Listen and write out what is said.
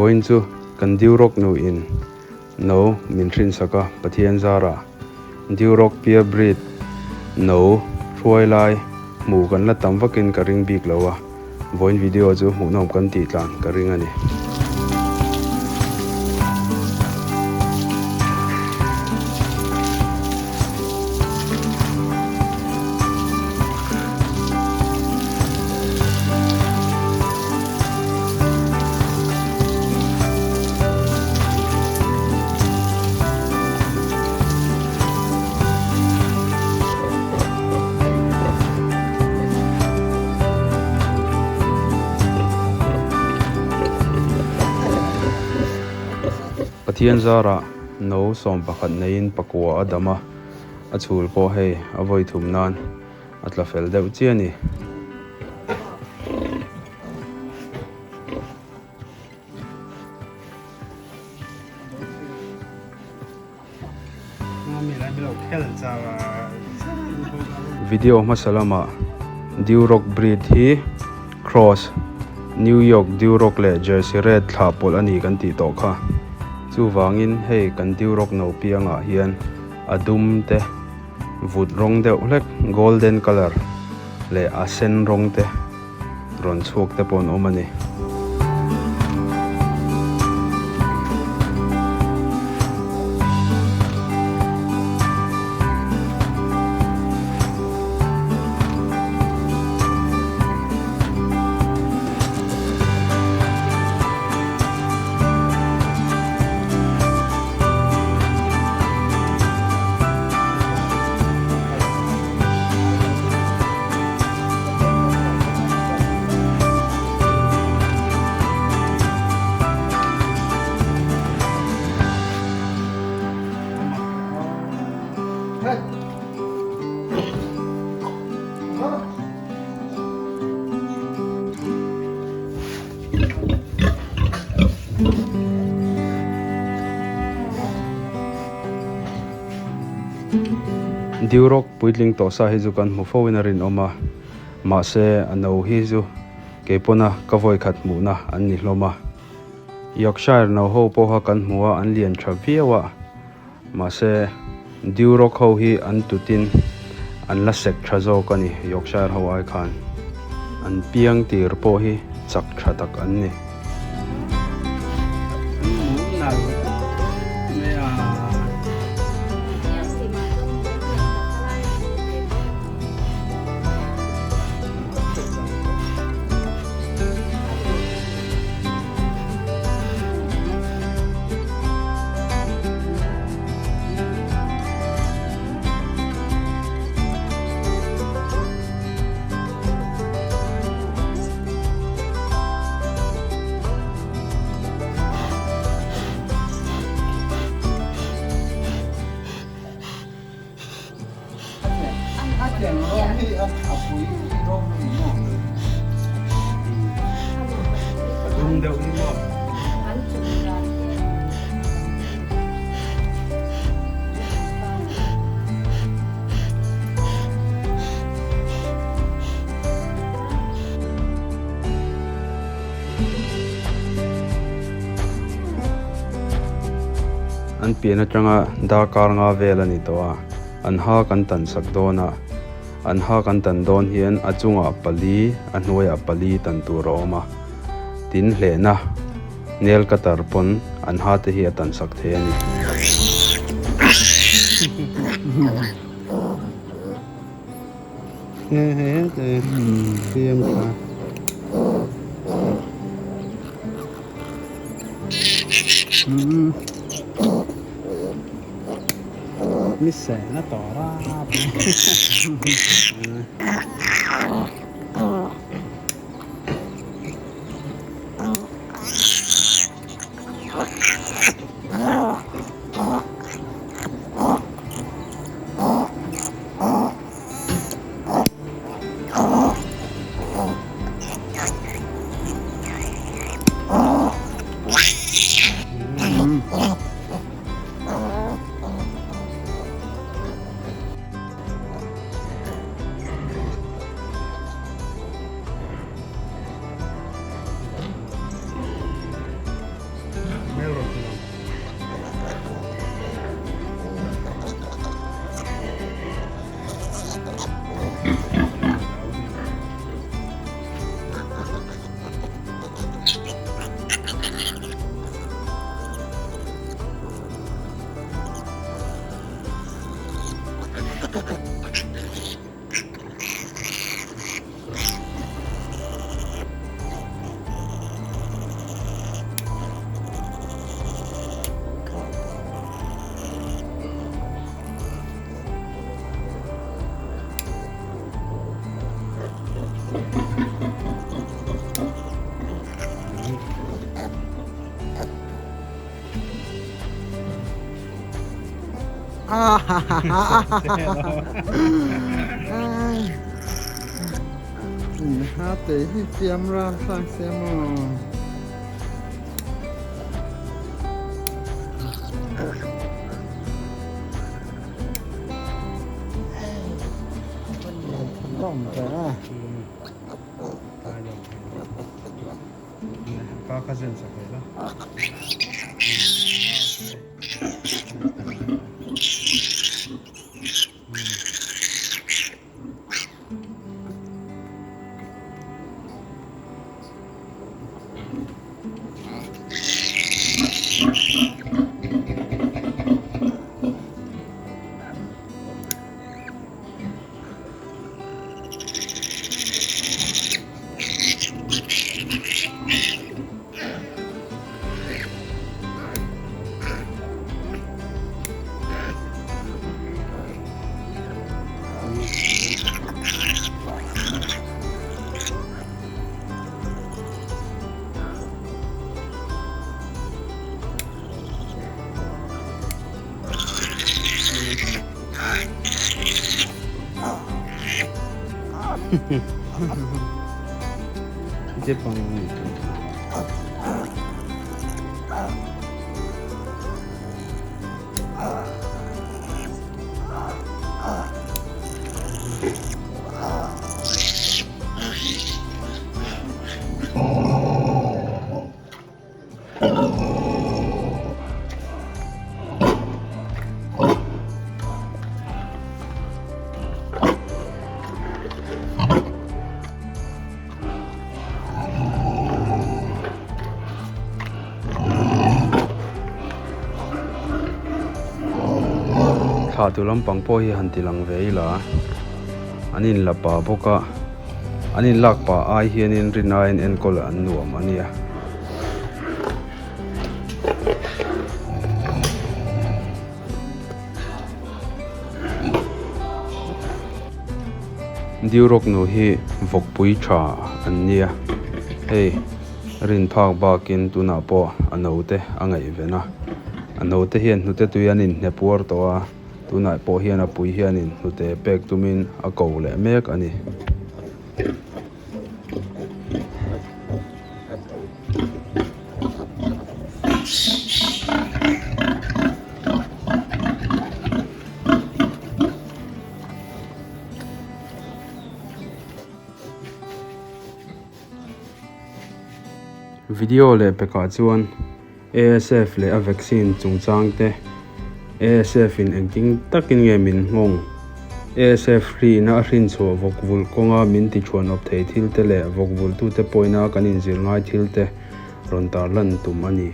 Vawiin chu kan Duroc nu in no min hrinsak a, Pathian zarah Duroc pure breed no hruai lai hmu kan la tam vakin ka ring bik lo a, vawiin video chu hmuhnawm kan tih tlan ka ring a ni. Pathian zarah no 11 neiin pakua a dam a, a chhul pawh hei a vawi thum nan a tla fel deuh chiah a ni. Video hmasa lamah Duroc breed hi cross New York Duroc leh Jersey Red thlah pawlh a ni kan tih tawh kha. Chuvangin hei kan Duroc no piangah hian a dum te vut rawng deuh hlek golden colour leh a sen rawng te rawn chhuak te pawh an awm a ni. Duroc puitling tawh sa hi chu kan hmu fo in a rinawm a, mahse a no hi chu keipawna ka vawi khat hmuhna an ni hlawm a. Yorkshire no ho pawha kan hmu a an lian tha viau a, mahse Duroc ho hi an tutin an la sek tha zawk a ni Yorkshire ho ai khan. An piang tir pawh hi chak tha tak an ni. An pian atanga darkar nga vel a ni tawh a, an ha kan tan sak dawn a, an ha kan tan dawn hian a chungah pali a hnuaiah pali tan tur a awm a, tin hlehna nail cutter pawn an ha te hi a tan sak thei a ni. Ha te hi siam ral thlak se maw. Ka kha zen sak leh la. Thla tu lampang pawh hi han ti lang ve ila an in la pa bawk a an in lak pah ai hianin rin aiin enkawl an nuam a nia. Diurok nu hi vawkpui tha an nia hei rin phak bakin tunah pawh a naute a ngaihven a a naute hian hnute tui an inhnep uar tawh a tunah pawh hian a pui hianin hnute pek tumin a ko leh mek a ni. Video leh pekah chuan ASF leh a vaccine chungchang te, ASF in engtin takin nge min nghawng, ASF hrina a hrinchhuah vawk vulh kawnga min tichhuan awp thei thil te leh vawk vulhtute pawina kan inzir ngai thil te rawn tarlan tum a ni.